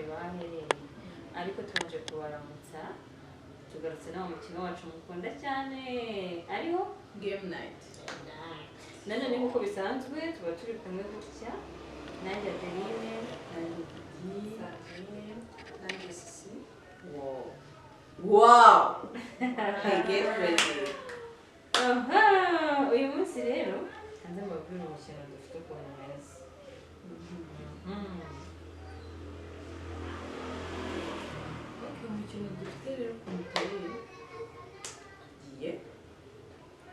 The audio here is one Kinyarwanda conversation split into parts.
kureba aho aherereye, ariko tubanje kubaramutsa. Tugarutse nawe mukino wacu mukunda cyane, ariho Game night. Nanone nk'uko bisanzwe tuba turi kumwe gutya, nanjye Adeline. Sandrine, nanjye Sisi. Wow. Hey, get ready. Aha, uyu munsi rero hanze mbabwire umukino dufite ukuntu umeze. Okay, umukino dufite rero ukuntu uteye, Tugiye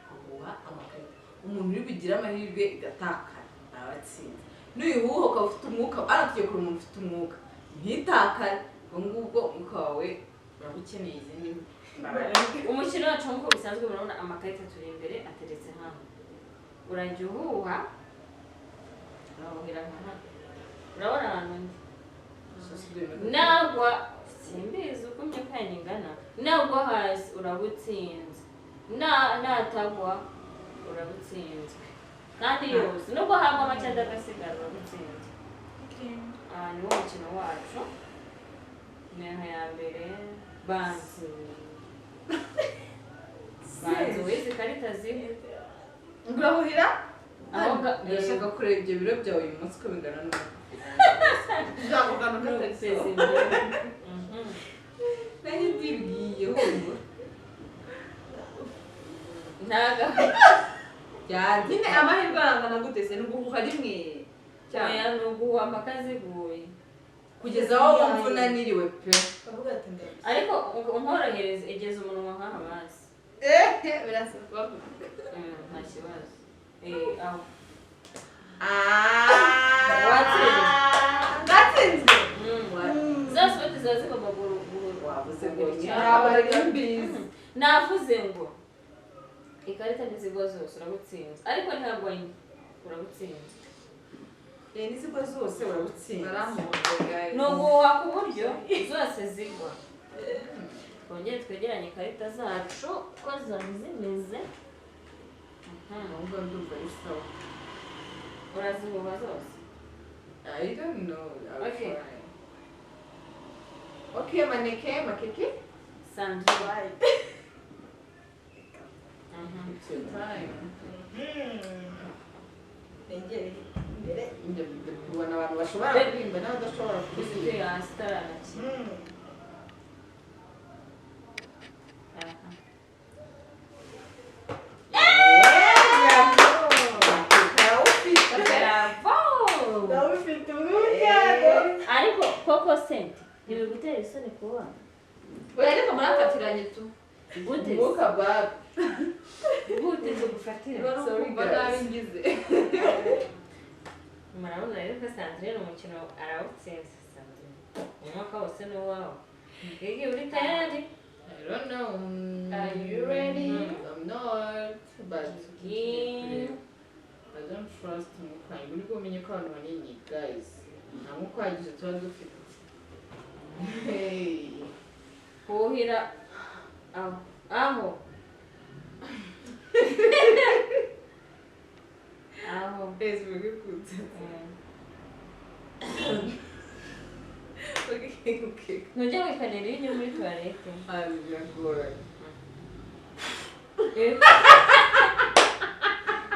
kuguha amakarita. Umuntu uri bugire amahirwe igatakara aba atsinze. Nuyihuha ukaba ufite umwuka, hano tugiye kureba umuntu ufite umwuka ntitakare, ubwo ngubwo umwuka wawe uraba ukeneye izindi mbaraga. Umukino wacu nk'uko bisanzwe, murabona amakarita turi imbere ateretse hano. Urajya uhuha, urahuhira nka hano, urabona ahantu ndi. Nagwa, simbizi uko imyuka yanyu ingana, nagwa hasi uraba utsinze, natagwa uraba utsinzwe, kandi yose nubwo hagwa make agasigara uraba utsinzwe. Aha niwo mukino wacu. Intego ya mbere, banzi banzi wizi karita zimwe. Ngurahuhira? Aho Ndashaka kureba ibyo biro byawe uyu munsi uko bingana n'umwuka. Uzakugana gatatu. Nanjye ndibwiye humura. Ntago. Byanze. Nyine amahirwe arangana gute se? Ni uguhuha rimwe cyane? Oya, ni uguhuha mpaka ziguye. Kugeza aho wumva unaniriwe pe. Bavuga ati ndabizi. Ariko unkorohereze, igeze umunwa nk'aha basi. Birasa kubavuga. Nta kibazo. Aho watsinze. Natsinzwe. Za spot ziba zigomba Wavuze ngo Ntabwo ari mbizi. Navuze ngo ikarita ntizigwa zose uragutsinze, ariko ntabwo enye uragutsinze. Nizigwa zose urabutsinze. Baramuhoze guys. Ni uguhuha ku buryo zose zigwa. Twongere twegeranye ikarita zacu uko zari zimeze. Ahubwo ndumva ari sawa. Urazihuha zose? I don't know. I'll Okay. try. Okay, maneke, makeke. Sandrine. It's your time. Negere imbere. Njya kubona abantu bashobora kuririmba n'abadashobora Ufite kuririmba. hasi itaranakira. Aha. Karawufite. Bravo! Ndawufite umwuka. Ariko koko sente ntibigutera isoni kuba Oya, ariko murafatiranye tu. gute? Umwuka baba. Gute tugufatira? Niba ari Sorry, ukumva guys. nabi ngize. Murabona rero ko Sandrine umukino arawutsinze. Sandrine, umwaka wose ni uwawe. Gigi, uri tayari? I don't know. Are you ready? I'm not, but Gigi. I don't trust umwuka wanjye. Uri bumenye ko abantu banini, guys. Nta mwuka uhagije tuba dufite. Hey. Huhira aho aho aho. Facebook ikunze. Okay. Ntujya wikanira iyo ugiye muri toilette? Ah, biragoranye.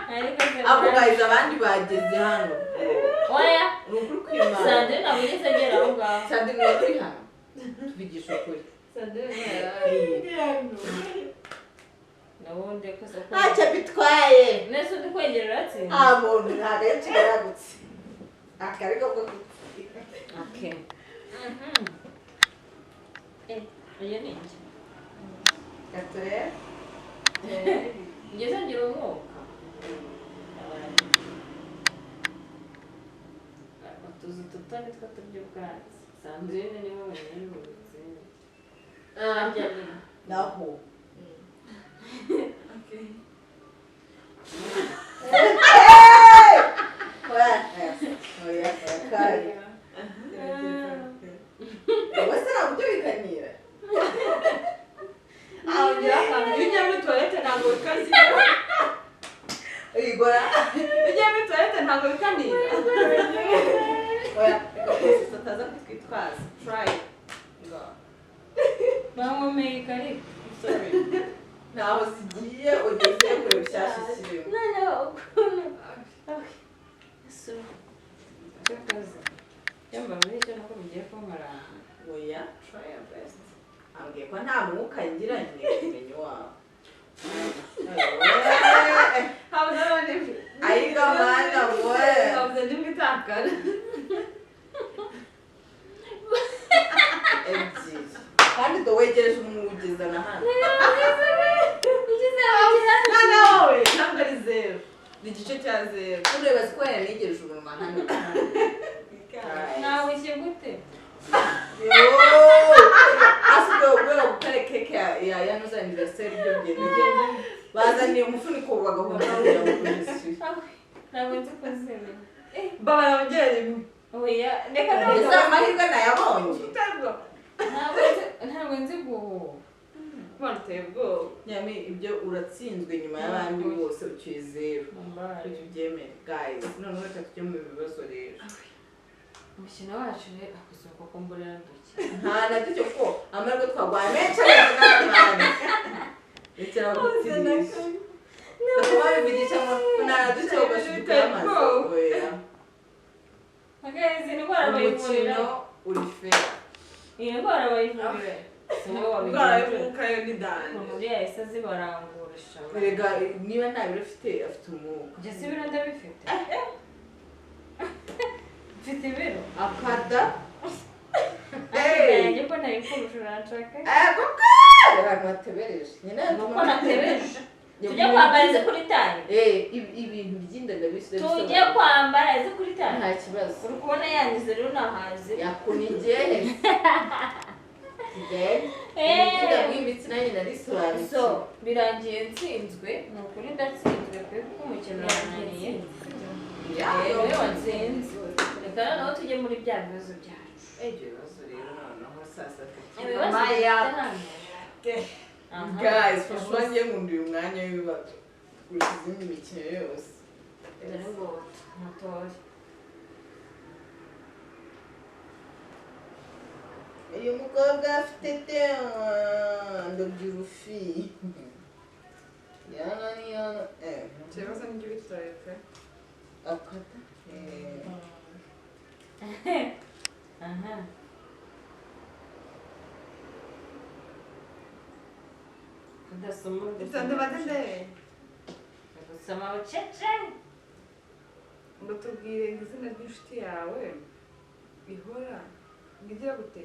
Ariko se Ako guys, abandi bageze hano. Oya. Ni ukuri kw'Imana. Sandrine ntabwo ugeze agera aho ngaho. Sandrine, ni ukuri hano. Tuvugisha ukuri. Sandrine. Nubundi ko se Ntacyo bitwaye. Nese undi kwegera uratsinze. Nta muntu, ntabwo ari kigaragutse. Akariko ko gutsinda. Okay. Iyo ni njye. Gaturere. Ngeze ngira umwuka. Utuzu duto nitwo turya ubwatsi. Sandrine niwe wenyine uri butsinde. Harya ni Naho. Okay. Oya, oya, oya, kari. Wowe se ntabwo ujya wikanira? Aho ngira akantu. Iyo ugiye muri toilette ntabwo wikanira. Uyigora. Iyo ugiye muri toilette ntabwo wikanira. Oya, reka twese tutaza kutwitwaza. Try. Ntaho zigiye ugeze kure bishyashya kirimo. Noneho ukuntu so cyakoze yamba muri cyo nuko mugiye kunkora. Oya, Try your best. ambwiye ko nta mwuka ngira ngiye kumenya iwawe. Habuze abandi. Ayiga mana we. Habuze n'imwe itakara. Ebyiri. Kandi do wegereje umwugeza na hano. Ugize abakira. Nta wowe ntabwo ari zeru. Ni igice cya zeru. Ureba ko yanigereje umunwa hano. Nawe ishye gute? Asigaye ubwo gutare keke ya yanoza anniversaire ibyo bigenda. Bazaniye umufuniko bagahundira mu kuri. Ntabwo nzi kuzimya. Babara ongera rimwe. Oya, reka Ese amahirwe nayabonye. Utabwo. Ntabwo nzi guhuha. Imana uteye ubwoba. Nyami ibyo uratsinzwe nyuma y'abandi bose ucyuye zeru. Mumbabarire. Tubyemere guys. Noneho reka tujye mu bibazo rero. Umukino wacu rero akuzuka ko mburira duke. Nta na duke kuko amahirwe twagwaye menshi ariko n'abandi. Rekera gutirisha. Kuba bivugisha ngo nta na duke ugashiduka amazi. Oya. Izi ndwara bayivurira. Umukino uri fair. Iyi ndwara bayivurira. Si wowe Indwara wabigenje. y'umwuka yo ni danje. Ukuntu uriya yahise azibarangurisha. Erega niba nta biro afite afite umwuka. Njye si ibiro ndabifite. Mfite ibiro. Akada. Nanjye ko ntayikurusha uranshaka. Koko! Abantu batebereje. Nyina Nuko natebereje. Tujye kwambara izi kuri tayi. Ibintu by'inda ndabisubiza. Tujye kwambara izi kuri tayi. Nta kibazo. Uri kubona yangize rero nahaze. Yakunigiye. Ibintu bw'imitsi nanjye narisobanutse. So birangiye nsinzwe, ni ukuri ndatsinzwe pe kuko umukino urananiye. Yewe watsinze. Reka noneho tujye muri bya bibazo byacu. Ibyo bibazo rero noneho sasa Ibibazo Maya. dufite hano. Aha. Guys, franchement ngiye nkunda uyu mwanya w'ibibazo kurusha izindi mikino yose. Dore ngo mutore. Uyu mukobwa afite te ndobyirufi. Yana yana Ikibazo ni ibyo bitwaye pe. Akata. Aha. Kudasoma Itonde banze ndebe. Gusoma bucece. Ngo tubwire ngo izina ry'inshuti yawe ihora ngo igira gute?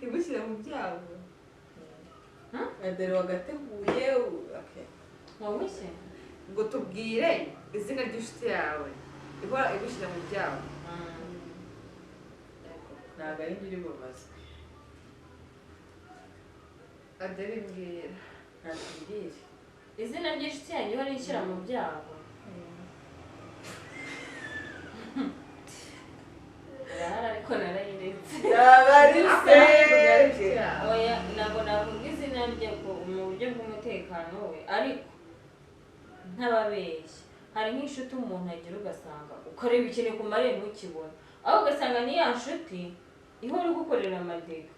Igushyira mu byago. Adere wagateguye okay. Wowe se? Ngo tubwire izina ry'inshuti yawe ihora igushyira mu byago. Ntabwo ari njye uri bubazwe. Adere mbwira. Ntatubwire. Izina ry'inshuti yanjye ihora inshyira mu byago. Irahari ariko narayiretse. Yaba ari seke. Oya, ntabwo navuga izina rye mu buryo bw'umutekano we, ariko ntababeshya. Hari nk'inshuti umuntu agira ugasanga ukareba ikintu kumariye ntukibone. Aho ugasanga ni ya nshuti ihora igukorera amadega.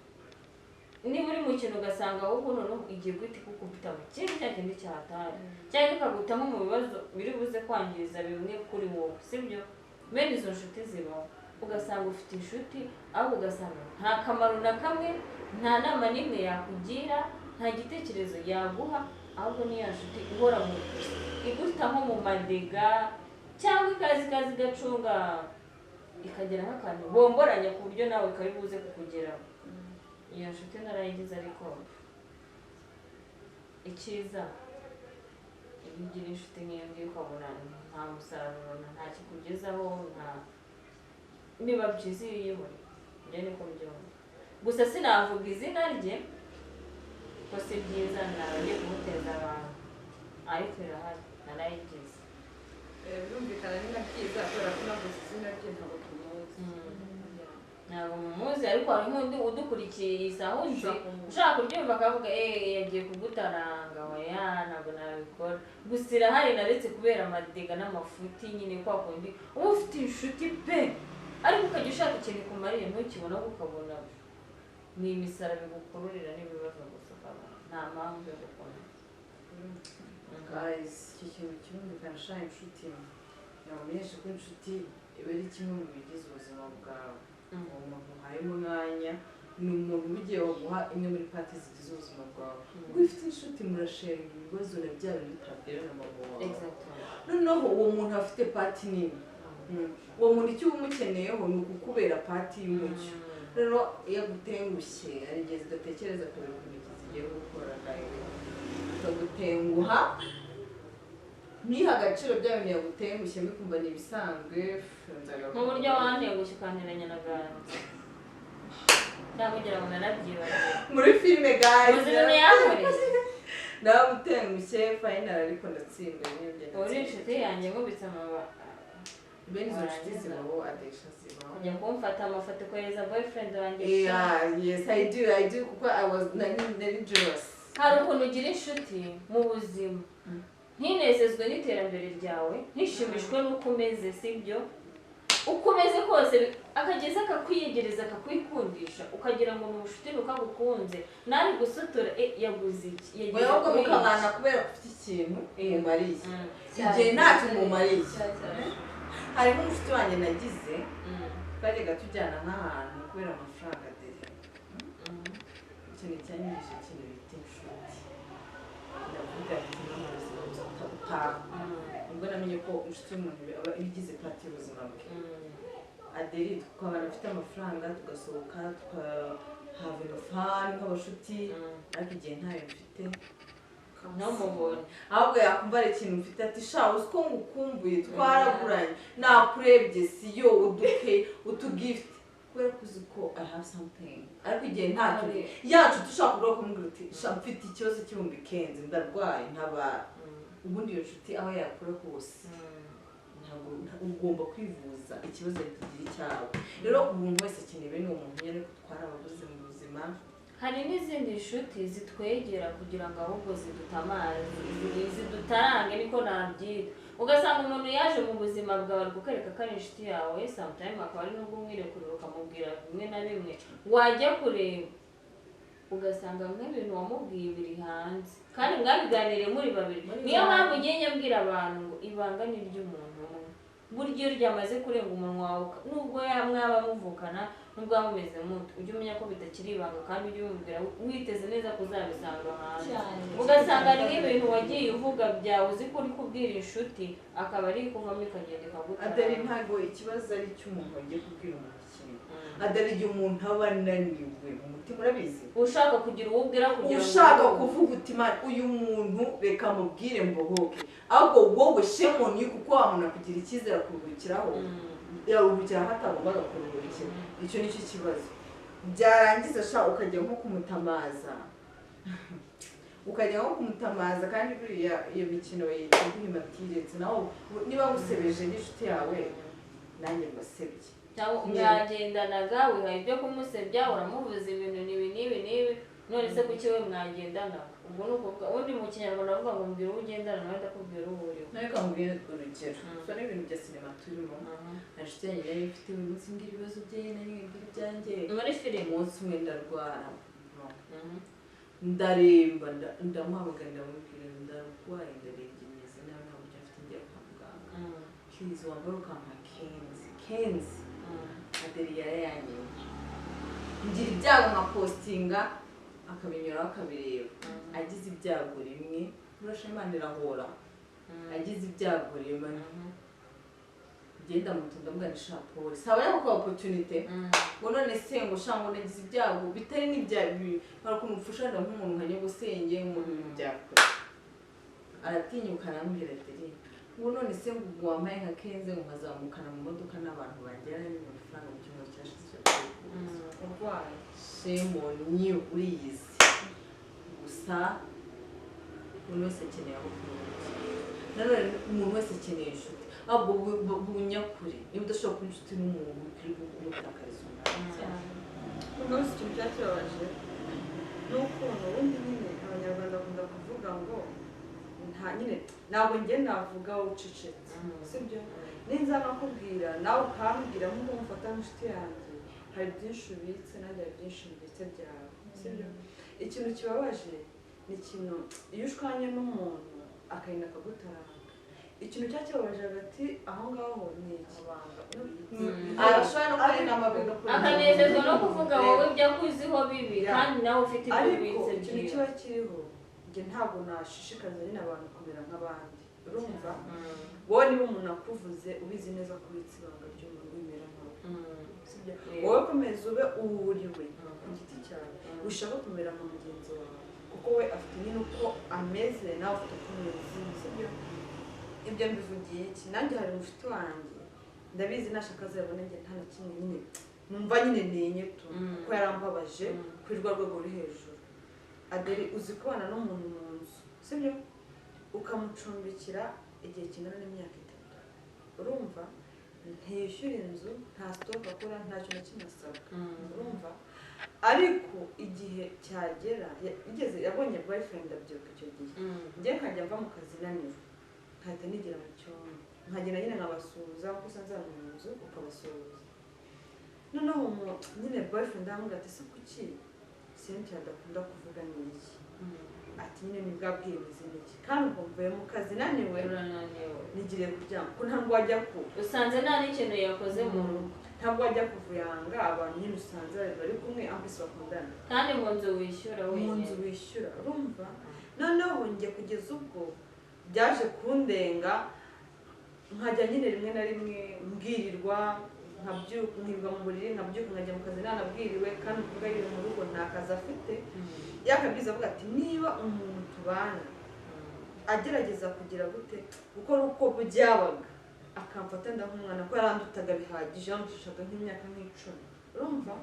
Niba uri mu kintu ugasanga ahubwo noneho igiye guhita ikukubita mu kindi cya kindi cyatari. Cyangwa ikagutamo mu bibazo biri buze kwangiza bimwe kuri wowe, sibyo? Bene izo nshuti zibaho. Ugasanga ufite inshuti ahubwo ugasanga nta kamaro na kamwe, nta nama n'imwe yakugira, nta gitekerezo yaguha, ahubwo ni ya nshuti ihora mu igutamo mu madega cyangwa ikaza ikaza igacunga ikagera nk'akantu bomboranya ku buryo nawe kari buze kukugeraho. Iyo nshuti narayigize ariko icyiza iyo ugira inshuti nk'iyo ngiyo ukabona nta musaruro nta kikugezaho nta biba byiza iyo uyihoreye. Njye niko mbyumva. Gusa sinavuga izina rye ko si byiza naba kumuteza abantu, ariko irahari narayigize. Birumvikana ni na byiza kubera ko navuze izina rye ntabwo tumuzi. Ntabwo mumuzi ariko hari nk'undi udukurikiye iyi saha uzi ushaka kuryumva akavuga yagiye kugutaranga oya ntabwo nabikora. Gusa irahari naretse kubera amadega n'amafuti nyine kwa kundi uba ufite inshuti pe ariko ukajya ushaka ikintu kumariye ntukibona ukabona ni imisaraba igukururira n'ibibazo gusa ukabona. Nta mpamvu yo gukomeza. Guys, iki kintu kirumvikana. Sha, inshuti yamenyesha ko inshuti iba ari kimwe mu bigize ubuzima bwawe. Uwo muntu uhaye umwanya ni umuntu uba ugiye waguha imwe muri part zigize ubuzima bwawe. Ubwo iyo ufite inshuti, murasharinga ibibazo na bya bintu utabwira na mama wawe. Noneho uwo muntu afite part nini. Uwo muntu icyo uba umukeneyeho ni ukukubera part y'umucyo. Rero iyo agutengushye, hari igihe zidatekereza kabiri ku bintu zigiye gukora, akagutenguha ntiha agaciro bya bintu yagutengushye, bikumva ni ibisanzwe. Mu buryo wantengushye ukanteranya na Ganza, cyangwa kugira ngo narabyibagiwe. Muri filime, guys. Uzi ibintu yankoreye? Namutengushye final, ariko ndatsindwa nyine. Uri inshuti yanjye, nkubitse amaba. Bene izo nshuti zibaho, adesha, zibaho. Kujya kumfata amafoto kohereza boyfriend wanjye. Yeah, yes, I do, I do, kuko I was nari jealous. Hari ukuntu ugira inshuti mu buzima ntinezezwe n'iterambere ryawe, ntishimishwe n'uko umeze, sibyo? Uko umeze kose akageza akakwiyegereza, akakwikundisha, ukagira ngo ni ubucuti nuko agukunze, nawe gusotora yaguze iki, yagize Wowe ahubwo kuri iki. Mukabana kubera ko ufite ikintu mumariye, igihe ntacyo mumariye. Hari nk'umushuti wanjye nagize, twajyaga tujyana nk'ahantu kubera amafaranga dere. Ikintu cyanyigishije ikintu bita inshuti, ndavuga ati no mu buzima utaha, ubwo namenye ko inshuti y'umuntu aba ibigize part y'ubuzima bwe. Aderi, tukabana afite amafaranga, tugasohoka, tukahavina fun nk'abashuti, ariko igihe ntayo mfite, ntumubone. Ahubwo yakumva ari ikintu mfite, ati: "Sha, uzi ko ngukumbuye, twaraguranye, nakurebye, si yo uduke utugift," kubera ko uzi ko I have something. Ariko igihe ntacyo yacu, dushobora kuvuga, kumubwira uti: "Sha, mfite ikibazo cy'ibihumbi 15, ndarwaye, ntabara." Ubundi iyo nshuti aho yakura hose, ntabwo ugomba kwivuza ikibazo kigira icyawe. Rero umuntu wese akeneye bene uwo muntu nyine, ariko twarababuze mu buzima. Hari n'izindi nshuti zitwegera kugira ngo ahubwo zidutamaze, zidutarange, niko nabyita. Ugasanga umuntu yaje mu buzima bwawe ari kukwereka ko ari inshuti yawe, sometime akaba ari nubwo umwirekurira ukamubwira bimwe na bimwe, wajya kureba ugasanga nk'ibintu wamubwiye biri hanze kandi mwabiganiriye muri babiri. Niyo mpamvu ngiye mbwira abantu ngo ibanga ni iry'umuntu umwe. Burya iyo ryamaze kurenga umunwa wawe, nubwo mwaba muvukana, nubwo waba mumeze mute, ujye umenya ko bitakiri ibanga, kandi ujye umubwira witeze neza kuzabisanga hanze. Ugasanga ni nk'ibintu wagiye uvuga byawe uzi ko uri kubwira inshuti, akaba ari kuvamo ikagenda ikagutara. Adari, ntabwo ikibazo ari icy'umuntu wagiye kubwira umuntu ikintu. Adari, igihe umuntu aba ananiwe mu mutima, urabizi, ushaka kugira uwo ubwira kugira ngo ushaka kuvuga uti: "Man, uyu muntu reka mubwire mbohoke." Ahubwo wowe, shame on you, kuko wa muntu akugira icyizere akuruhukiraho, yaruhukira aho atagombaga kuruhukira. Icyo ni cyo kibazo. Byarangiza sha, ukajya nko kumutamaza, ukajya nko kumutamaza, kandi buriya iyo mikino bayita guhimatiretse. Nawe niba ngusebeje n'inshuti yawe, nanjye mbasebye. Cyangwa mwagendanaga, wihaye ibyo kumusebya, uramuvuza ibintu n'ibi n'ibi n'ibi. None se kuki we mwagendanaga? Ubwo ni ukuvuga, ubundi mu Kinyarwanda bavuga ngo mbwira uwo ugendana nawe ndakubwira uwo uriwe. Nawe kamubwira urugero. So n'ibintu bya sinema turimo, nta nshuti yanjye nari mfite, buri munsi mbwira ibibazo bye, nari mbwira ibyanjye. Muri filime. Umunsi umwe ndarwara, ndaremba, ndamuhamagara, ndamubwira: "Ndarwaye, ndarembye, meze nabi, nta buryo mfite njya kwa muganga. Please wambara ukampa 15 15." Adeli yarayanyimye. Ngira ibyago nka postinga, akabinyuraho akabireba. Agize ibyago rimwe, urasha Imana irahora, agize ibyago rimwe, ngenda muto ndamubwira nti: "Sha pole." Saba yako opportunity ngo none se ngo sha, ngo nagize ibyago bitari n'ibya bibi, hari ukuntu upfusha wenda nk'umuntu nka nyogosenge, umuntu ibintu byakure. Aratinyuka arambwira ati ngo none se ngo wampaye nka 15, ngo nkazamukana mu modoka n'abantu banjye. Yaranyimye amafaranga mu cyumweru cyashize cyo kwivuza. Urwaye. Shame on you, uriyizi. Gusa umuntu wese akeneye aho kuruhukira. Nanone umuntu wese akeneye inshuti, ahubwo bunyakuri. Niba udashobora kuba inshuti n'umuntu, wirirwa umutakariza umwanya. Ubwo gusa ikintu cyaba kibabaje ni ukuntu ubundi nyine Abanyarwanda bakunda kuvuga ngo nta nyine, ntabwo njye navuga ucecetse, sibyo? Ninza nkakubwira nawe ukambwira, nk'uko mufata nk'inshuti yanjye, hari byinshi ubitse, nanjye hari byinshi mbitse byawe, sibyo? Ikintu kibabaje Ni ikintu iyo ushwanye n'umuntu akagenda akagutaranga, ikintu cyakibabaje hagati aho ngaho ni iki? Arashobora no kurinda amabingo, akanezezwa no kuvuga wowe ibyo akuziho bibi kandi nawe ufite ibyo Ariko ubitse ikintu byiwe. kiba kiriho, njye ntabwo nashishikariza nyine abantu kumera nk'abandi, urumva? Wowe niba umuntu akuvuze ubizi neza ko ubitse ibanga ry'umuntu, wimera nkawe, sibyo? Wowe komeza ube uwuriwe ku giti cyawe, ushaka kumera nka mugenzi wawe, kuko we afite nyine uko ameze, nawe ufite uko umeze, sibyo? Ibyo mbivugiye iki? Nanjye hari umushuti wanjye, ndabizi nashaka azabona njye nta na kimwe nyine numva nyine nenye tu, kuko yarambabaje kuri rwa rwego ruri hejuru. Adeli, uzi kubana n'umuntu mu nzu, sibyo, ukamucumbikira igihe kingana n'imyaka 3, urumva? Ntiyishyura inzu, nta stock akora, nta kintu na kimwe asabwa, urumva? Ariko igihe cyagera igeze yabonye boyfriend, abyuka icyo gihe njye nkajya mva mu kazi naniwe, nkahita nigira mu cyumba, nkagenda nyine nkabasuhuza kuko usanze ahantu mu nzu ukabasuhuza. Noneho nyine boyfriend aramubwira ati: "Se kuki Cynthia adakunda kuvuga, ni iki?" Ati: "Nyine ni bwa bwiyemezi n'iki." Kandi ubwo mvuye mu kazi naniwe, Urananiwe, nigiriye kuryama, ko ntabwo wajya ku usanze nta n'ikintu yakoze mu rugo. Ntabwo wajya kuvuyanga abantu nyine usanze bari kumwe, ampesi bakundana, kandi mu nzu wishyura mu nzu wenyine. wishyura, urumva? Noneho njye kugeza ubwo byaje kundenga, nkajya nyine rimwe na rimwe mbwirirwa, nkabyuka nkirirwa mu buriri, nkabyuka nkajya mu kazi nanabwiriwe, kandi ukuvuga yiri mu rugo nta kazi afite. Yakabwiza avuga ati: "Niba umuntu tubana agerageza kugira gute, gukora uko byabaga, akamfata nda nk'umwana," ko yarandutaga bihagije, yandushaga nk'imyaka nk'icumi, urumva?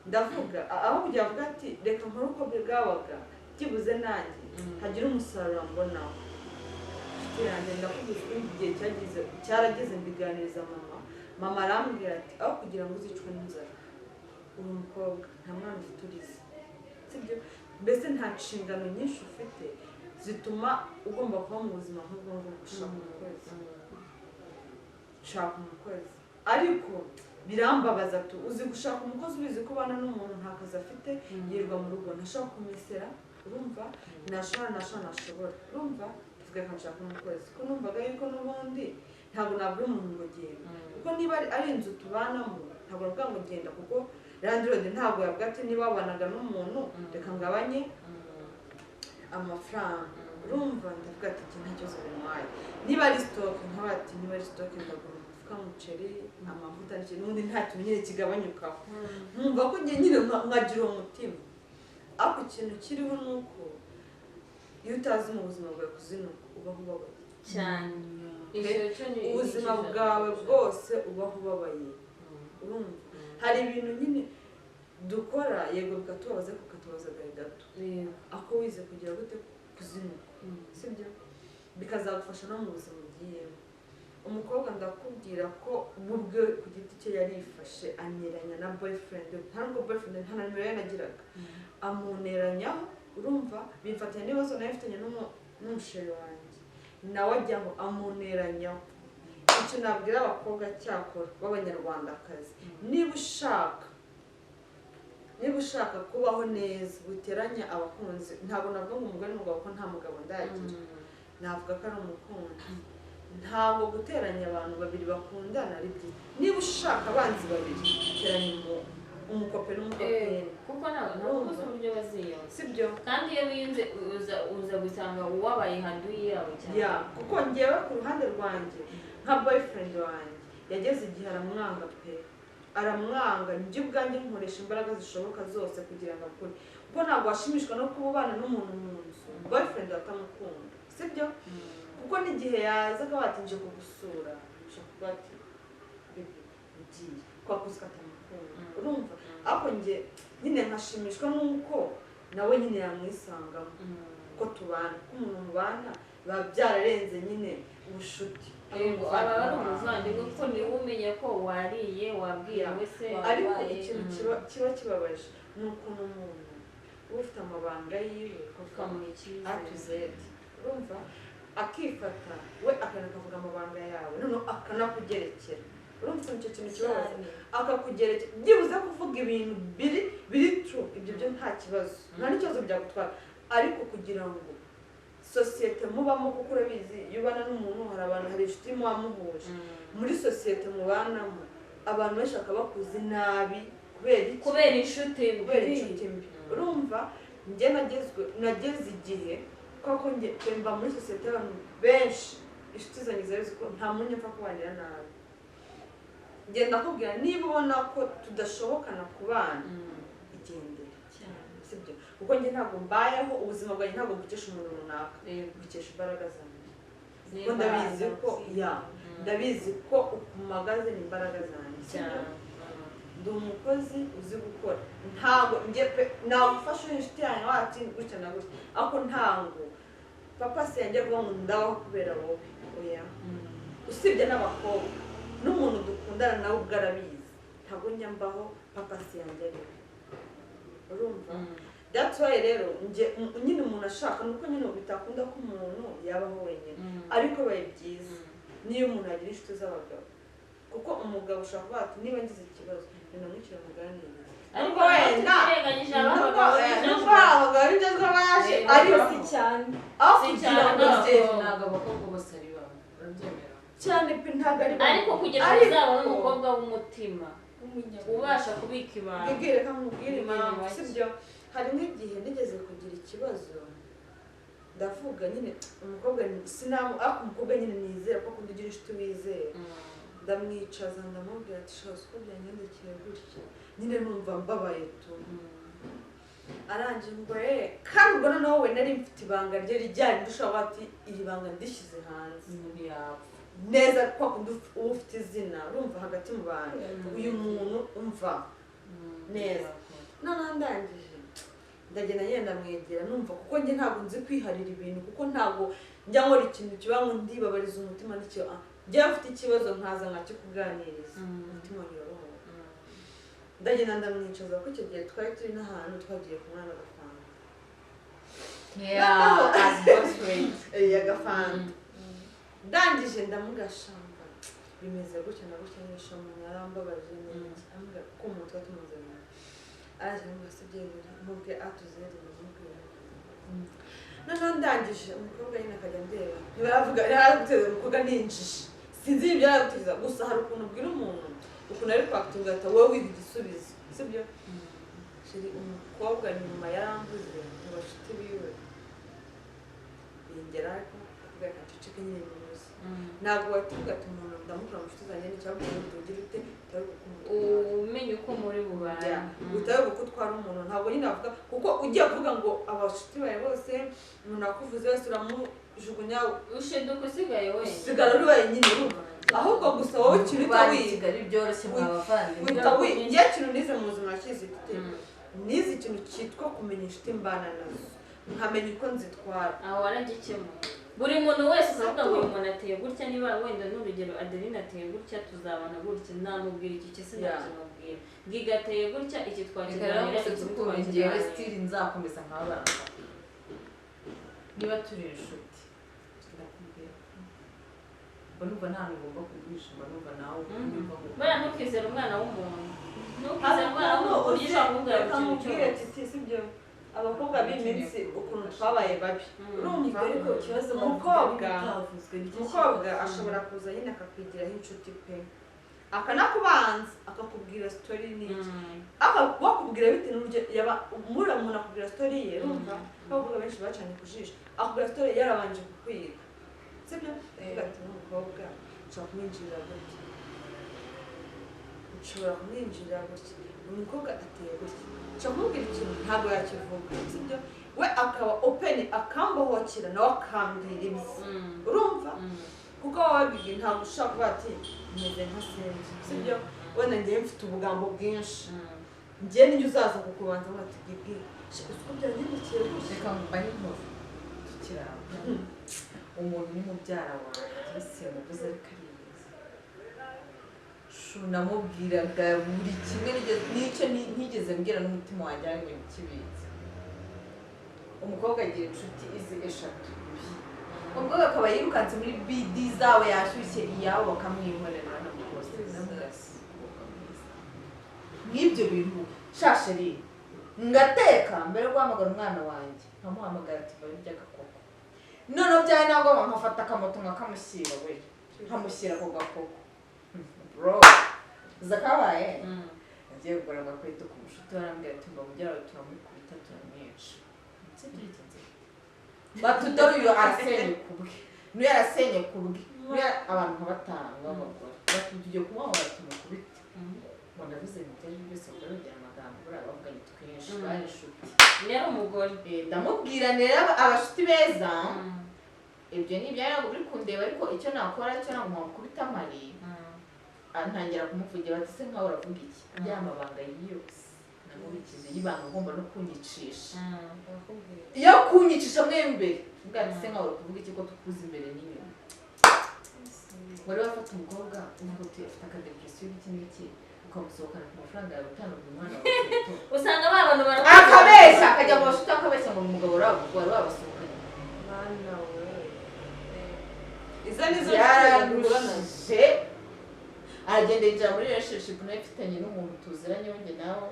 Ndavuga aho kugira avuga ati: "Reka nkore uko bwabaga, byibuze nanjye hagira umusaruro mbonaho." Inshuti yanjye, ndakubwiza ko igihe cyagize cyarageze mbiganiriza mama. Mama arambwira ati: "Aho kugira ngo uzicwe n'inzara, uri umukobwa, nta mwana ufite urize, sibyo? Mbese nta nshingano nyinshi ufite zituma ugomba kuba mu buzima nk'ubwo ngubwo. Shaka umukozi, shaka umukozi." Ariko birambabaza tu. Uzi gushaka umukozi ubizi ko ubana n'umuntu nta kazi afite, yirirwa mu rugo, ntashobora kumesera, urumva? Ntashobora, ntashobora, ntashobora, urumva? Tuvuge ko nshaka umukozi, ko numvaga yuko n'ubundi ntabwo nabwira umuntu ngo genda, kuko niba ari inzu tubanamo ntabwo navuga ngo genda, kuko landlord ntabwo yavuga ati: "Niba wabanaga n'umuntu, reka ngabanye amafaranga," urumva? Ndavuga ati: "Iki nta kibazo bintwaye." Niba ari stock, nkaba ati: "Niba ari stock, ndagura umufuka w'umuceri, amavuta n'iki," n'ubundi nta kintu nyine kigabanyukaho. Nkumva ko njye nyine nkagira uwo mutima. Ariko ikintu kiriho ni uko iyo utazi mu buzima bwawe kuzinuka, ubaho ubabaye Cyane. Icyo cyo ni ubuzima ni bwawe bwose, ubaho ubabaye, urumva? Hari ibintu nyine dukora, yego bikatubabaza, ariko bikatubabaza agahe gato. Ako wize kugira gute, kuzinuka, sibyo, bikazagufasha no mu buzima ugiyemo. Umukobwa, ndakubwira ko we ubwe ku giti cye yarifashe anyeranya na boyfriend we. Nta nubwo boyfriend, nta na nimero ye nagiraga, amuneranyaho, urumva? Bimfatanya n'ibibazo nawe mfitanye n'umusheri wanjye, nawe ajyaho amuneranyaho. Icyo nabwira abakobwa cyakora b'abanyarwandakazi, niba ushaka kubaho neza, witeranya abakunzi. Ntabwo navuga ngo umugore n'umugabo, ko nta mugabo ndagira, navuga ko ari umukunzi. Ntabwo guteranya abantu babiri bakundana ari byiza. Niba ushaka abanzi babiri, teranya umukope n'umukopine. Kuko ntabwo uzi uburyo baziyunga. Sibyo? Kandi iyo biyunze uza gusanga uwabaye haduyi yabo cyane. Ya, kuko ngewe ku ruhande rwanjye, nka boyfriend wanjye yageze igihe aramwanga pe, aramwanga. Njye ubwanjye nkoresha imbaraga zishoboka zose kugira ngo akure, kuko ntabwo washimishwa no kuba ubana n'umuntu mu nzu, boyfriend atamukunda, sibyo? Kuko n'igihe yaza akaba ati: "Nje kugusura," ushobora kuvuga ati: "Baby, ugiye kwa kuzi ko atamukunda," urumva? Ariko njye nyine nkashimishwa n'uko nawe nyine yamwisangamo, ko tubana, ko umuntu mubana biba byararenze nyine ubushuti. Yego, aba ari umuvandimwe, kuko niwe umenya ko wariye, wabwiriwe se. Ariko wabaye. Ikintu kiba kibabaje ni ukuntu umuntu uba ufite amabanga yiwe ukamuha icyizere A to Z, urumva? Akifata we akanavuga amabanga yawe, noneho akanakugerekera, urumva ukuntu icyo kintu kibabaza? Akakugerekera, byibuze kuvuga ibintu biri true, ibyo byo nta kibazo, nta n'ikibazo byagutwara. Ariko kugira ngo sosiyete mubamo, kuko urabizi iyo ubana n'umuntu hari abantu, hari inshuti muba muhuje muri sosiyete mubanamo, abantu benshi bakaba bakuzi nabi kubera iki? Kubera inshuti mbi. Kubera inshuti mbi. Urumva njye nageze igihe kuko njye mba muri sosiyete y'abantu benshi, inshuti zanjye zirabizi ko nta muntu mpfa kubanira nabi. Njye ndakubwira niba ubona ko tudashobokana kubana, igendere sibyo, kuko njye ntabwo mbayeho ubuzima bwanjye ntabwo mbukesha umuntu runaka, mbukesha imbaraga zanjye, kuko ndabizi ko ndabizi ko ukumagaze ni imbaraga zanjye. Ndi umukozi uzi gukora, ntabwo njye nagufasha inshuti yanjye wati gutya na gutya, ariko ntabwo papa se yanjye avuga ngo ndabaho kubera wowe, oya. Usibye n'abakobwa n'umuntu dukundana nawe ubwo arabizi, ntabwo njya mbaho papa se yanjye ariwe. Urumva that's why rero njye nyine umuntu ashaka nuko nyine bitakunda ko umuntu yabaho wenyine, ariko bibaye byiza niyo umuntu agira inshuti z'abagabo, kuko umugabo ushobora kuvuga ati niba ngize ikibazo ninamwicira muganirize. Ariko wenda nubwo abagabo b'injangwe baje ariko si cyane, aho kugira ngo ntabwo abakobwa bose ari bamwe, urabyemera cyane pe, ntabwo ari bamwe. Ariko kugira ngo uzabone umukobwa w'umutima ubasha kubika ibanga, mbwire reka nkubwire impamvu sibyo. Hari nk'igihe nigeze kugira ikibazo, ndavuga nyine umukobwa sinamu, ariko umukobwa nyine nizera ko akunda ugira inshuti wizera, ndamwicaza ndamubwira ati shaho uko byangendekeye gutya, nyine numva mbabaye tu. Arangije ngo kandi ubwo noneho we nari mfite ibanga rye rijyanye, ndushaho ati iri banga ndishyize hanze umuntu yapfa neza, kwa kundi uba ufite izina urumva hagati mu bantu, uyu muntu umva neza. Noneho ndangije ndagenda nyine ndamwegera numva, kuko njye ntabwo nzi kwiharira ibintu, kuko ntabwo njya nkora ikintu kiba ngo ndibabariza umutima n'icyo njya mfite ikibazo nkaza nkakikuganiriza umutima wanjye urabohoka. Ndagenda ndamwicaza, kuko icyo gihe twari turi n'ahantu twagiye kunywa agafanta, agafanta. Ndangije ndamugashamba bimeze gutya na gutya, nisha umuntu yarambabaje n'iki, ambwira ko umuntu twari tumuzanye araje amusabye mubwe atuzere ndamubwira. Noneho ndangije umukobwa nyine akajya ndeba, ntibaravuga yaraguteze umukobwa ninjije, sinzi ibyo yaraguteza, gusa hari ukuntu ubwira umuntu ukuntu ari kwakitinga ati wowe wiha igisubizo sibyo. Sheri umukobwa nyuma yarambuze mu bashuti biwe bingera, ariko akavuga reka nceceke nyine muzi, ntabwo watuvuga ati umuntu ndamukura mu nshuti zanjye n'icyabwo ugira ute umenye uko muri bubane, utabe uko utwara umuntu. Ntabwo nyine avuga kuko ugiye kuvuga ngo abashuti bawe bose umuntu akuvuze wese uramujugunya, ushiduka usigaye wenyine, usigara uri wenyine urumva. Ahubwo gusa wowe ikintu utawiga ari byoroshye mwa bavandimwe, njye ikintu nize mu buzima nakize ute, nize ikintu cyitwa kumenya inshuti mbana nazo, nkamenya uko nzitwara. Aho waragikemuye buri muntu wese ukavuga ngo uyu muntu ateye gutya, niba wenda n'urugero Adeline ateye gutya tuzabana gutya, namubwira iki ki sinakimubwira, Giga ateye gutya iki twakiganira, iki twakiganira, stili nzakomeza nkababana. Niba turi inshuti ndakubwira, mba numva nta hantu ngomba kuguhisha, mba numva nawe unyumva ngo buriya ntukizere umwana w'umuntu, ntukizere umwana w'umuntu ushobora kumubwira ikintu cyose sibyo. Abakobwa b'iminsi ukuntu twabaye babi, urumva ariko ikibazo umukobwa ashobora kuza nyine akakwigiraho inshuti pe, akanakubanza akakubwira story n'iki, akakubwira bitewe n'uburyo yaba muri umuntu akubwira story ye, urumva abakobwa benshi bacanye ku jisho, akubwira story yarabanje kukwiga sibyo. Avuga ati n'umukobwa nshobora kumwinjirira gutya, nshobora kumwinjirira gutya, umukobwa ateye gutya, nshobora kumubwira ikintu ntabwo yakivuga sibyo, we akaba open akambohokera nawe akambwira ibye, urumva kuko wababwiye ntabwo ushobora kuvuga ati meze nka Sinzi sibyo, wenda ngiye mfite ubugambo bwinshi, ngiye nijya uzaza kukubanza ngo ati Gigi uko byangendekeye gutya, reka mbahe inkuru tukiri aho. Umuntu ni mubyara wanjye simubuze ariko ariyizi, namubwiraga buri kimwe n'icyo ntigeze mbwira n'umutima wanjye ari ngo nikibitse. Umukobwa agira inshuti izi eshatu, umukobwa akaba yirukanse muri BD zawe yashyushye iyabo bakamwihorera nk'ibyo bintu shasheri ngateka mbere yo guhamagara umwana wanjye Nkamuhamagara ati vayo urya agakoko. Noneho byari na ngombwa nkafata akamoto nkakamushyira we. Nkamushyira ako gakoko. Bro, zakabaye. Agiye kugura agakweto ku mushuti we arambwira ati mba mubyara wawe turamukubita turamwica. Ndetse byagenze. Batudore uyu arasenye kubwe. N'uyu arasenye kubwe. N'uyu abantu nka batanu b'abagore. Bati tugiye kumuha tumukubite. Ngo ndavuze ngo ibyo ari byose bagore bagira amagambo buriya bavuganye twinshi bari inshuti. Yari umugore. Ndamubwira rero abashuti beza. Ibyo ni ibyawe ntabwo biri kundeba ariko icyo nakora cyo ntabwo mwakubita mpari. Ntangira kumuvugira bati se nkawe uravuga iki? Ya mabanga yose namubikize y'ibanga agomba no kunyicisha. Iyo kunyicisha mwembe ubwo ati se nkawe uravuga iki ko tukuzi imbere n'inyuma. Wari wafata umukobwa uvuga uti afite akadepresiyo y'iki n'iki ukamusohokana ku mafaranga yawe utanu buri mwana wawe. Usanga ba bantu akabeshya akajya mu bashuti akabeshya ngo umugabo wari wabasohokanye. Mwana we. Izo nizo yararuje aragenda yinjira muri relationship nayo ifitanye n'umuntu tuziranye wenge nawe.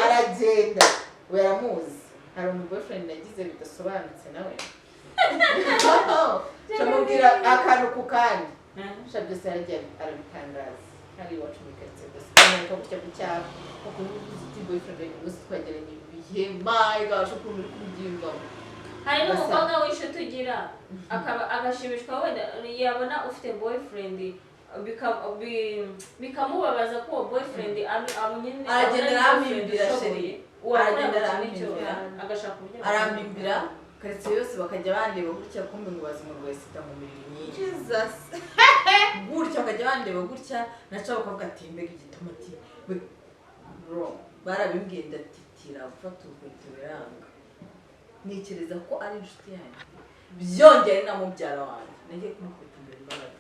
Aragenda we aramuzi hari umu boyfriend nagize bidasobanutse nawe. Chamubwira akantu ku kandi byose yaragiye arabitangaza hari iwacu muri karitsiye gusa amwereka gutya ku cyapa ukuntu uzi uti boyfriend wanjye umunsi twagiranye ibihe my gosh ukuntu uri kubyiyumvamo. Hari n'umukobwa w'inshuti ugira akaba agashimishwa wenda yabona ufite boyfriend bikamubabaza ko uwo boyfriend abonye aragenda arampimbira chérie aragenda arampimbira agashaka uburyo arampimbira karitsiye yose bakajya bandeba gutya kumbe ngo bazi ngo rwaye sida mu mirire myinshi. Jesus. Gutya bakajya bandeba gutya naca bakavuga ati mbega igitomati bro barabimbwiye ndatitira gufata urukweto biranga. Ntekereza ko ari inshuti yanjye byongeye na mubyara wanjye nagiye kumukubita imbere imbaraga.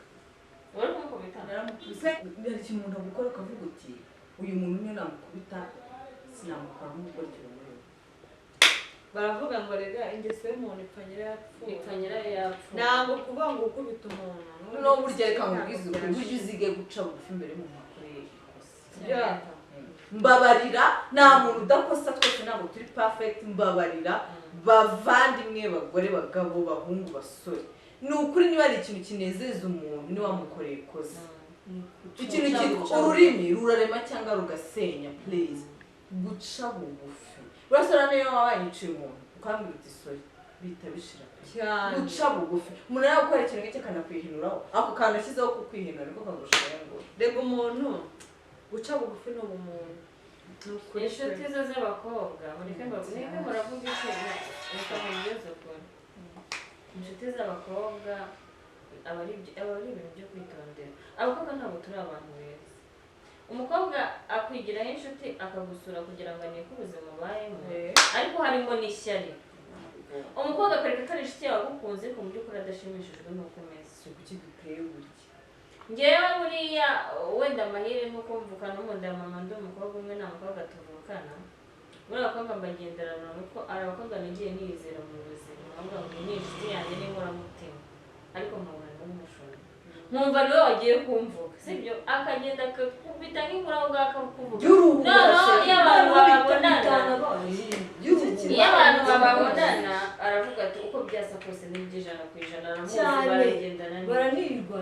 Wari kumukubita? Naramukubise. Hari ikintu umuntu agukora ukavuga uti uyu muntu niyo namukubita sinamukora nk'uko muri we. Baravuga ngo rega ingeso y'umuntu ipfa nyirayapfuye. Ipfa nyirayapfuye. Ntabwo kuvuga ngo ukubita umuntu. No burya reka nkubwize ukuri burya uzige guca bugufi imbere y'umuntu wakoreye ikosa. Mbabarira nta muntu udakosa twese ntabwo turi perfect mbabarira bavandimwe bagore bagabo bahungu basore. Ni ukuri niba ari ikintu kinezeza umuntu ni wamukoreye ikosa. Ikintu cyitwa ururimi rurarema cyangwa rugasenya please guca bugufi. Urasora niyo waba yiciye umuntu ukambwira uti sorry bita bishira cyane. Guca bugufi umuntu yawe gukora ikintu nk'icyo akanakwihinuraho ako kantu ashyizeho kukwihinura niko kagushira ngo rega umuntu guca bugufi ni ubumuntu. Inshuti ze z'abakobwa mureke mureke muravuga iki reka mubwize ukuri. Inshuti z'abakobwa aba ari ibintu byo kwitondera. Abakobwa ntabwo turi abantu beza. Umukobwa akwigiraho inshuti akagusura kugira ngo aneke ubuzima ubayemo ariko harimo n'ishyari. Umukobwa akwereka ko ari inshuti yawe agukunze ku by'ukuri adashimishijwe n'uko umeze. Kuki duteye burya? Ngewe buriya wenda amahire nuko mvuka n'umunda mama ndi umukobwa umwe nta mukobwa tuvukana. Buriya abakobwa mbagenderana kuko ari abakobwa nagiye niyizera mu buzima nkavuga ngo iyi ni inshuti yanjye n'inkoramutima ariko nkabona n'umushumba nkumva niwe wagiye kumvuga sibyo akagenda akakubita nk'inkuru aho ngaho akakuvuga. Noneho iyo abantu bababonana iyo abantu bababonana aravuga ati uko byasa kose ni 100% aramuzi baragendana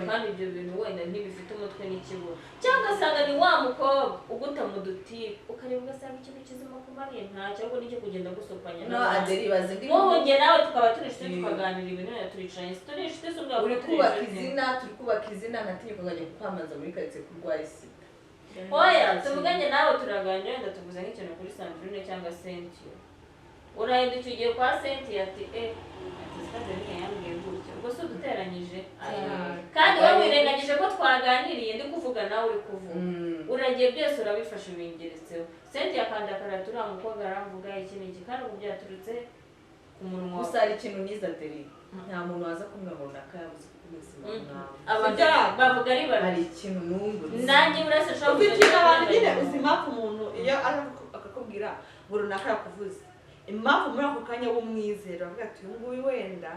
kandi ibyo bintu wenda ntibifite umutwe n'ikibuno cyangwa ugasanga ni wa mukobwa uguta mu dutipe ukareba ugasanga ikintu kizima kumariye ntacyo ahubwo nicyo kugenda gusopanya nk'ubu njye nawe tukaba turi inshuti tukaganira ibintu wenda turicaranye turi inshuti z'ubwabo uri kubaka izina turi kubaka izina nkatinyuka nkajya kukwamaza muri karitsiye kurwaye sida. Oya tuvuganye nawe turaganira wenda tuvuze nk'ikintu kuri Sandrine cyangwa Cynthia urahindukiye ugiye kwa Cynthia ati ati Sandrine yambwiye gutya ubwo se uduteranyije kandi wowe wirengagije ko twaganiriye ndi kuvuga nawe uri kuvuga uragiye byose urabifashe ubingeretseho Cynthia akanda akarata uriya mukobwa aramvuga iki n'iki kandi ubu byaturutse ku munwa. Gusa hari ikintu niza Deri nta muntu waza kumwe ngo runaka yabuze ubuzima bwawe bavuga ari babiri hari ikintu nungutse nanjye urasa ushobora kugira abantu nyine uzi impamvu umuntu iyo akakubwira ngo runaka yakuvuze impamvu muri ako kanya w'umwizero avuga ati uyu nguyu wenda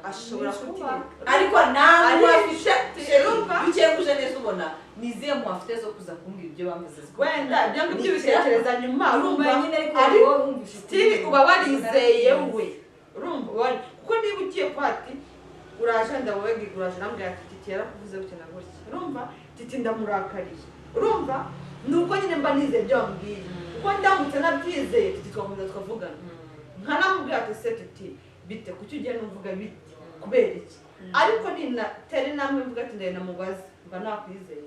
ashobora kuba ariko nawe afite ukenguje neza tubona ni izihe mpuhwe afite zo kuza kumbwira ibyo bamvuze? Wenda ibyo ngibyo ubitekereza nyuma, urumva? Nyine, ariko ariko wowe wumvishe still uba warizeye we, urumva? Kuko niba ugiye kuba ati uraje, wenda wowe ngiga uraje urambwira ati: "Titi yarakuvuze gutya na gutya," urumva? "Titi ndamurakariye," urumva? Ni uko nyine mba nizeye ibyo wambwiye, kuko ndamutse nabyizeye Titi twakomeza tukavugana, nkanamubwira ati: "Se Titi, bite? Kuki ugenda uvuga bite? Kubera iki?" Ariko ninatera intambwe mvuga ati ndagenda mubaze, mba nakwizeye.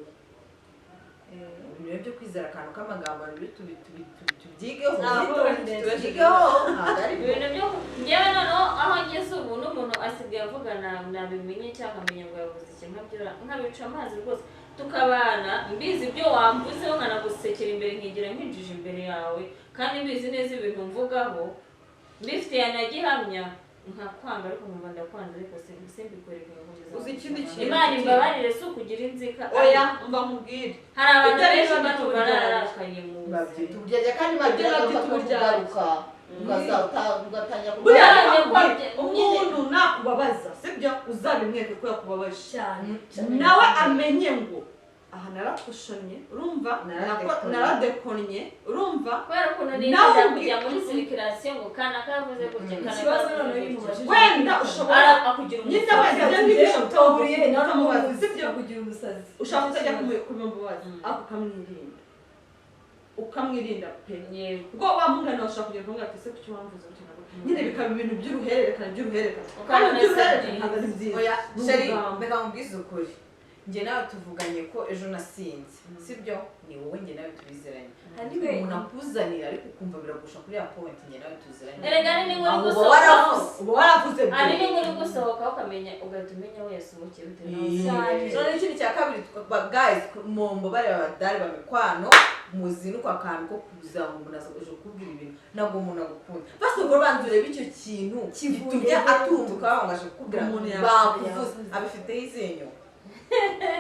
Ibintu rero byo kwizera akantu k'amagambo nabyo tubyigeho. Ntabwo Tubyigeho, ntabwo ari byo. Ibintu byo njyewe noneho aho ngeze ubu, n'umuntu asigaye avuga nabimenye cyangwa akamenya ngo yavuze iki, nkabyora nkabica amazi rwose, tukabana mbizi ibyo wamvuzeho, nkanagusekera imbere, nkigira nkinjije imbere yawe, kandi mbizi neza ibintu mvugaho mbifitiye na gihamya, nkakwanga, ariko nkumva ndakwanze, ariko simbikwereke ngo kugeza Uzi ikindi kintu? Imana imbabarire, si ukugira inzika. Oya, mba nkubwire. Hari abantu Ibyo rero benshi babyita banumva uburyarya. nararakaye mu Babyita buzima. uburyarya, kandi bagira Ibyo babyita uburyarya. kugaruka ugatangira Buriya Buriya reka nkubwire, nyine- umuntu nakubabaza, sibyo, uzabimwereke ko yakubabaje, Cyane. nawe amenye ngo aha narakushonye, urumva? Naradekonye. Naradekonye, urumva? Kubera ukuntu Nawe nirinda kujya muri circulation ngo kana kavuze gutya, kana Ikibazo kavuze noneho iyo gutya. umubajije Wenda ushobora Akugira nyine umusazi. wenda ibyo ngibyo ushobora uhuriye nawe utamubaza, sibyo? Kugira umusazi. Ushaka kutajya kumubaza, ariko ukamwirinda, ukamwirinda pe. Yego. Ubwo wa mungana wawe ushobora kugenda ukamubwira ati: "Ese kuki wamvuze gutya na gutya?" Nyine bikaba ibintu by'uruhererekane, by'uruhererekane, kandi Ukabona by'uruhererekane si ntabwo ari byiza. Oya Ni chéri, ubugambo. reka nkubwize ukuri, njye nawe tuvuganye ko ejo nasinze, sibyo? Ni wowe, njye nawe tubizeranye. Hari n'ibintu umuntu akuzanira ariko ukumva biragusha kuri ya point njye nawe tuziranye. Erega ni n'inkuru Aho uba gusohokaho. waravuze. Uba waravuze Hari bwe. n'inkuru gusohokaho, ukamenya, ugahita umenya aho yasohokeye bitewe n'aho usohokeye. Noneho ikindi cya kabiri, guys, mombo bareba abadari bamikwano muzinuka akantu ko kuza ngo umuntu aza aje kukubwira ibintu, ntabwo umuntu agukunda. First of all, banza urebe icyo kintu gitumye atunguka ngo aje kukubwira. Umuntu Bakuvuze, yavuze. abifiteho izihe nyungu?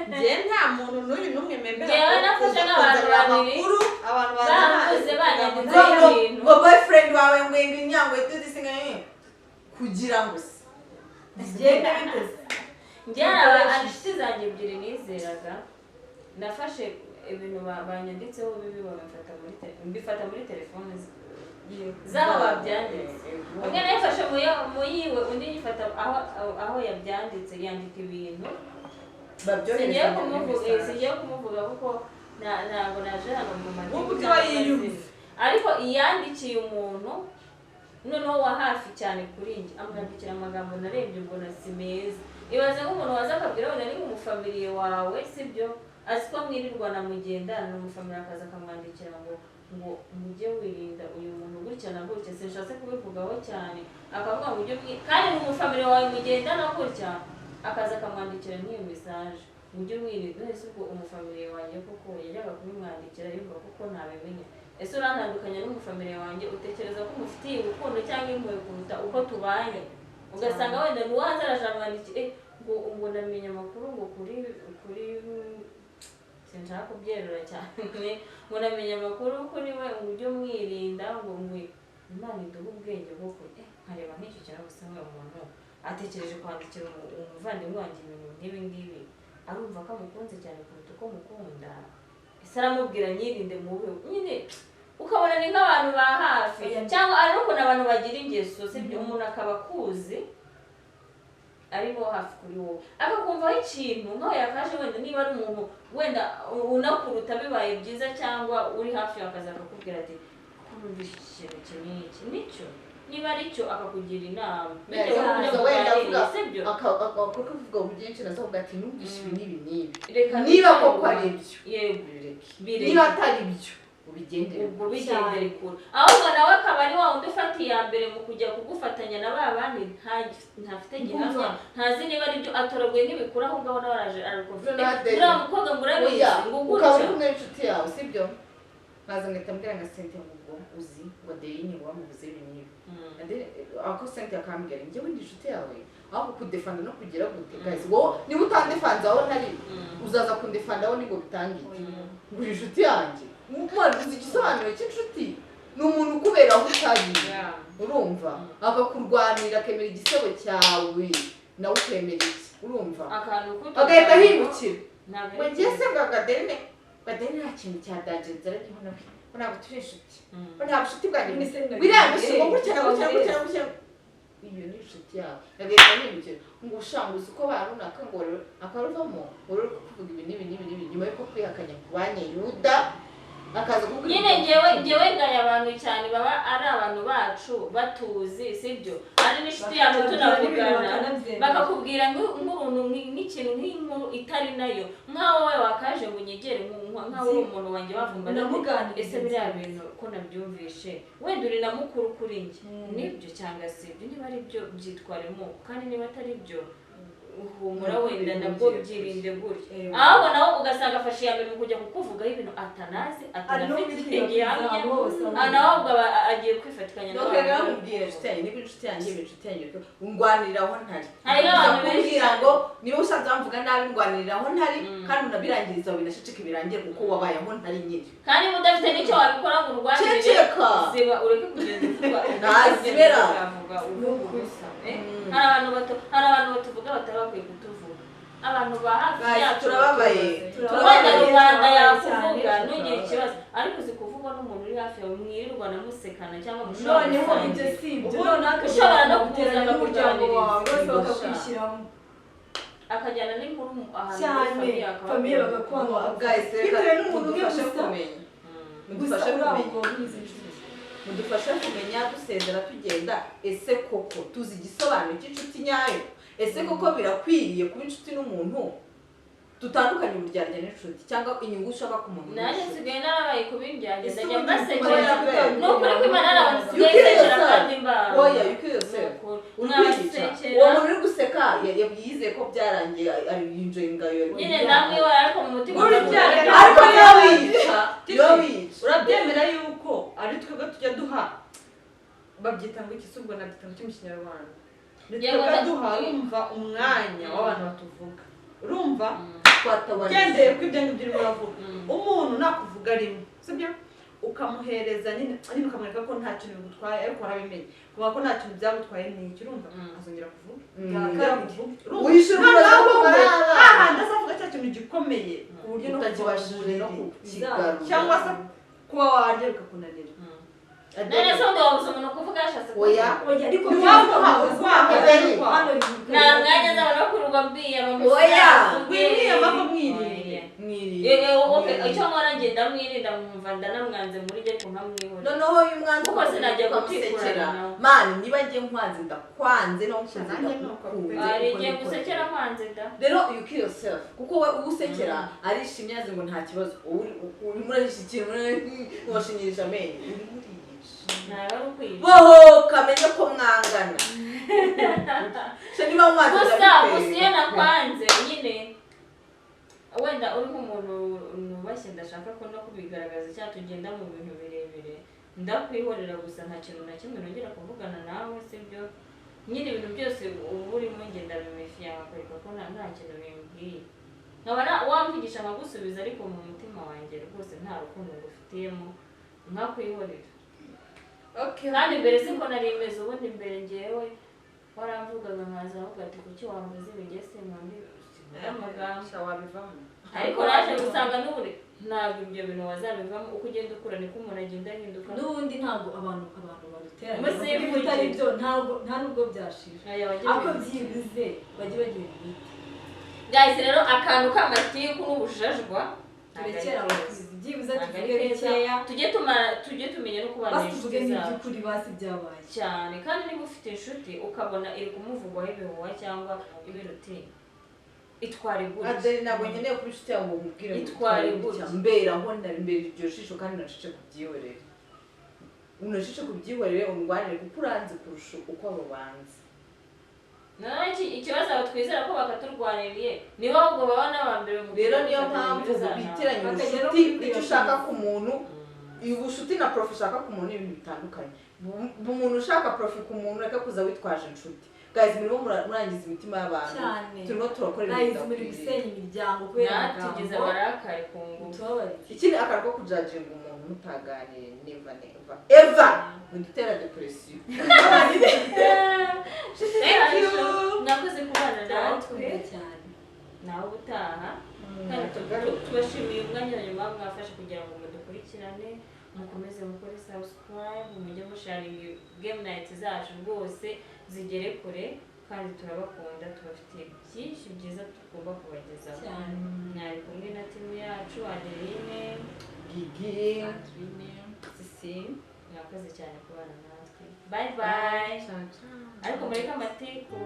Njye nta muntu n'uyu n'umwe membera Njyewe nafashe nk'abantu kunzanira babiri. amakuru, abantu bazana Bamvuze, banyanditse ngo ngo ibintu. Ngo boyfriend wawe ngo ngo inyango itudisi kugira ngo se Bigenda biteze. Njye hari inshuti zanjye ebyiri nizeraga, nafashe ibintu banyanditseho bibi, babifata muri mbifata muri telefone z'aho babyanditse. Umwe nayifashe mu yiwe, undi nyifata aho yabyanditse, yandika ibintu. Singiye Babyohereza muri kumuvuga, message. singiye kumuvuga kuko ntabwo naje hano mu madini Wowe ubwe cyangwa yiyumva. se. Ariko iyandikiye umuntu noneho wa hafi cyane kuri njye, amwandikira amagambo narebye mbona si meza. Ibaze nk'umuntu waza akabwira, wenda ni nk'umufamiliye wawe, sibyo, azi ko mwirirwana mugendana, ni umufamiliye, akaza akamwandikira ngo mujye wirinda uyu muntu gutya na gutya, sinshatse kubivugaho cyane, akavuga ngo ujye kandi ni umufamiliye wawe mugendana gutya, akaza akamwandikira nk'iyo message ngo ujye umwirinda. Ese ubwo umufamiliye wanjye koko yajyaga kubimwandikira yumva kuko ntabimenya? Ese urantandukanya n'umufamiliye wanjye? Utekereza ko umufitiye urukundo cyangwa impuhwe kuruta uko tubanye? Ugasanga wenda ni uwaza araje amwandikira ngo ndamenya amakuru ngo kuri sinshaka kubyerura cyane, ngo ndamenya amakuru kuri we ngo ujye umwirinda, ngo Imana iduhe ubwenge bwo nkareba nk'icyo kintu gusa, nk'uyu muntu atekereje kwandikira umuvandimwe wanjye ibintu nk'ibi ngibi, arumva ko amukunze cyane kuruta uko mukunda? Ese aramubwira nyirinde mubi? Nyine ukabona ni nk'abantu ba hafi, cyangwa ari n'ukuntu abantu bagira ingeso, sibyo? Umuntu akaba akuzi ari bo hafi kuri wowe, akakumvaho ikintu nkaho yakaje, wenda niba ari umuntu wenda unakuruta bibaye byiza, cyangwa uri hafi yawe, akaza akakubwira ati: "Ko numvise iki kintu, iki n'iki, nicyo?" Niba ari cyo, akakugira inama bitewe n'uburyo Wenda muganiriye, avuga sibyo? Kuvuga byinshi nazo, avuga ati: "Numvise ibi n'ibi n'ibi." Reka Niba koko ari ibyo, yego, ubireke. Bireke. Niba atari byo, ubigendere. Ubwo bigendere kure. Ahubwo nawe akaba ari wa wundi ufata iya mbere mu kujya kugufatanya na ba bandi ntafite gihamya, ntazi niba ari byo, atoraguye nk'ibikuru, ahubwo aho nawe araje arakuvuga: Donade. "Uriya mukobwa ngo urabizi," Oya, ngo ukaba uri gutya. kumwe n'inshuti yawe, sibyo, nkaza ngahita mbwira nka Cynthia ngo ubwo uzi ngo Adeline wamuvuze ibi n'ibi. Ako Cynthia akambwira: "Njyewe ndi inshuti yawe, aho kukudefanda no kugira gute?" Guys, wowe niba utandefanze aho ntari, uzaza kundefanda aho nibwo bitangiye ngo uri inshuti yanjye? Mwana, uzi igisobanuro cy'inshuti? Ni umuntu ukubera aho utari, urumva, akakurwanira, akemera igisebo cyawe, nawe ukemera iki, urumva? Akantu k'utugambo. Agahita ahindukira. Ntabwo Ngo ari ngiye se byiza. ngo Adeline, ngo Adeline nta kintu cya danger nzaranye nawe, ngo ntabwo turi inshuti, ngo nta bucuti bwanjye None se nabibwiye. biriya gusa, ngo gutya na gutya na gutya na gutya. Iyo ni inshuti yawe, agahita ahindukira ngo ushanguze uko ba runaka, ngo rero akaruvamo ngo rero kuvuga ibi n'ibi n'ibi n'ibi, nyuma yuko kwihakanya ku banyeyuda akaza kukubwira. Nyine ngewe ngaya abantu cyane baba ari abantu bacu batuzi, sibyo, ari n'inshuti yacu tunavugana, bakakubwira nk'uruntu nk'ikintu, nk'inkuru itari nayo, nk'aho wowe wakaje ngo unyegere, nk'aho uri umuntu wanjye wavumba. Unamuganiriza. Ese biriya bintu ko nabyumvishe, wenda uri na mukuru kuri njye, nibyo cyangwa si ibyo? Niba ari byo, byitwaremo, kandi niba atari byo, humura, wenda nabwo byirinde gutya. Ahubwo nawe ugasanga afashe iya mbere mu kujya kukuvugaho ibintu atanazi, atanafite gihamya, nawe ahubwo aba agiye kwifatikanya Nuko rero n'abantu. Nkubwira inshuti yanjye, niba inshuti yanjye iba inshuti yanjye, ndwanirira aho ntari. Hari n'abantu benshi Kumbwira ngo niba usanzwe bamvuga nabi, ndwanirira aho ntari, kandi unabirangiriza, binaceceke, birangire, kuko wabaye aho ntari nyine. Kandi niba udafite n'icyo wabikora ngo urwanirire, Ceceka. ziba, ureke kugenda uvuga. Ntazibera. Ukavuga uvuga ubusa. Hari abantu batuvuga bataba bakwiye kutuvuga, abantu ba hafi Guys, yacu. turababaye. Wenda Turababaye. rubanda yakuvuga Cyane. ntugire ikibazo, ariko uzi kuvugwa n'umuntu uri hafi yawe, mwirirwa musekana cyangwa mushobora Noneho ibyo gusangira. si ibyo, noneho Ushobora no akaguteranya kuza n'umuryango wawe bose akakuganiriza. bakakwishyiramo. Akajyana n'inkuru ahantu muri Cyane. famille akaba. Famille bakakwanga. Guys, reka Bitewe n'umuntu umwe mudufashe gusa. kumenya, Mm. Gusa mudufashe uri aho kumenya, ngo wize inshuti. mudufashe kumenya dusezera tugenda. Ese koko tuzi igisobanuro cy'inshuti nyayo? Ese koko birakwiriye kuba inshuti n'umuntu? Dutandukanye uburyarya n'inshuti, cyangwa inyungu ushaka ku muntu Nanjye n'inshuti. nsigaye narabaye kubindyarya, Ese ndajya ubundi mbasekera. ukora Ni ukuri ko Imana, hari abantu You nsigaye kill nsekera yourself. kandi mbawe. Oya, you kill yourself. Ni ukuri. Uri kwiyica. Mwabasekera. Uwo muntu uri guseka yizeye ko byarangiye, ari enjoyinga yo. Nyine ndamwibara, ariko mu mutima Urubyaro. ndavuga. Ariko niyo wiyica, niyo wiyica. Urabyemera yuko ari twebwe tujya duha, babyita ngo iki se? Ubwo nabyita ngo iki mu Kinyarwanda? Ni Yego, twebwe duha, urumva, umwanya w'abantu batuvuga, urumva? Twatabarije. Ugendeye ku ibyo ngibyo urimo uravuga, umuntu nakuvuga rimwe, sibyo, ukamuhereza nyine ukamwereka ko nta kintu bigutwaye, ariko warabimenye kuvuga ko nta kintu byagutwaye, ni iki? Urumva, azongera kuvuga. Mm. Urumva? Wishyura Noneho umubaza ko wowe, ari abana. hahandi azavuga cya kintu gikomeye ku buryo no kuva mu Utakibashije no buriri kukigarura. Cyangwa se kuba warya bikakunanira. None se undi wabuze umuntu kuvuga yashatse kuvuga? Oya. Oya, ariko Ntiwamuha urwaho. Adeli. Hano. Nta mwanya nzabona wo kwirirwa mbiyama. Oya. Wimwiyama ko mwirinde. Mwirinde. Icyo nkora, ngenda mwirinda, nkumva ndanamwanze muri njye, ariko nkamwihorera. Noneho uyu mwanzi Kuko sinajya ukamusekera. gutikurana nawe. Mani, niba ngiye nkwanze, ndakwanze, no nkunze Nanjye nuko. ndagukunze. Hari Uko igihe niko. gusekera nkwanze da. Rero you kill yourself, kuko we uwo usekera arishimye, azi ngo nta kibazo. Wowe urimo urahisha ikintu, ubashinyirije amenyo, urimo uriyica. Ntabwo ari ukwica. Bohoka, menye ko mwangana. So niba mwanze, Gusa ndabiteye. gusa iyo nakwanze nyine, wenda uri nk'umuntu nubashye, ndashaka ko no kubigaragaza cyangwa tugenda mu bintu birebire, ndakwihorera gusa, nta kintu na kimwe nongera kuvugana nawe, sibyo? Nyine ibintu byose uba urimo ngenda bimifiya, nkakwereka ko nta kintu bimbwiye, nkaba wamvugisha nkagusubiza, ariko mu mutima wanjye rwose nta rukundo ngufitiyemo, nkakwihorera. Okay. Kandi mbere siko nari meze. Ubundi mbere ngewe waramvugaga nkaza avuga ati: "Kuki wamvuze ibi?" Nge sinkunda amagambo. Sha, wabivamo. Ariko naje gusanga n'ubundi ntabwo ibyo bintu wazabivamo. Uko ugenda ukura niko umuntu agenda ahinduka. N'ubundi ntabwo abantu baduteranya Musifuye. bitari byo, ntabwo nta nubwo byashira, Aya, bajye ariko bibutsa. byibuze bajye bagira ibiti. Guys, rero akantu k'amatiku n'ubujajwa ntabwo ari Turekere keza. abakuzi, byibuze Ntabwo ari tuvuge keza. bikeya. Tujye tumenya no kubana Basi inshuti tuvuge zacu. n'iby'ukuri, basi byabaye. Cyane. Kandi niba ufite inshuti ukabona iri kumuvugwaho ibihuha cyangwa ibiruti, itware gutya. Adeli, ntabwo nkeneye kuba inshuti yawe ngo nkubwire ngo Itware utware gutya. gutya. Mbera aho nari, mbera iryo jisho, kandi unacece kubyihorere, unacece kubyihorere, undwanire, kuko uranzi kurusha uko abo banzi. Noneho ikibazo, abo twizera ko bakaturwaniriye nibo ahubwo baba n'abambere mu Rero niyo gufata mpamvu nimero zabo. bitiranya Bakagera no ubucuti kuri icyo ushaka kwirakwiza. ku muntu. Ubucuti na profit ushaka ku muntu ni ibintu bitandukanye. Umuntu ushaka profit ku muntu, reka kuza witwaje inshuti. Guys, murimo murangiza imitima y'abantu. Cyane. Turimo turakora ibintu Nayizi muri bidakwiriye. gusenya imiryango kubera Natugize amagambo. abarakare ku ngufu. Tubabarire. Ikindi, akantu ko kujudginga umuntu mutaganiriye, never, never ever, bidutera depression. Thank you, mwakoze kubana natwe. Turabakunda cyane. Nawe ubutaha kandi tubashimiye umwanya wa nyuma mwafashe kugira ngo mudukurikirane, mukomeze mukore subscribe, mujye musharinga game night zacu rwose zigere kure, kandi turabakunda, tubafitiye byinshi byiza tugomba kubagezaho. Cyane. Mwari kumwe na timu yacu, Adeline, Gigi. Sandrine. Sisi. Mwakoze cyane kubana natwe. Bye bye. Ciao, ciao. Ariko mureke amatiku.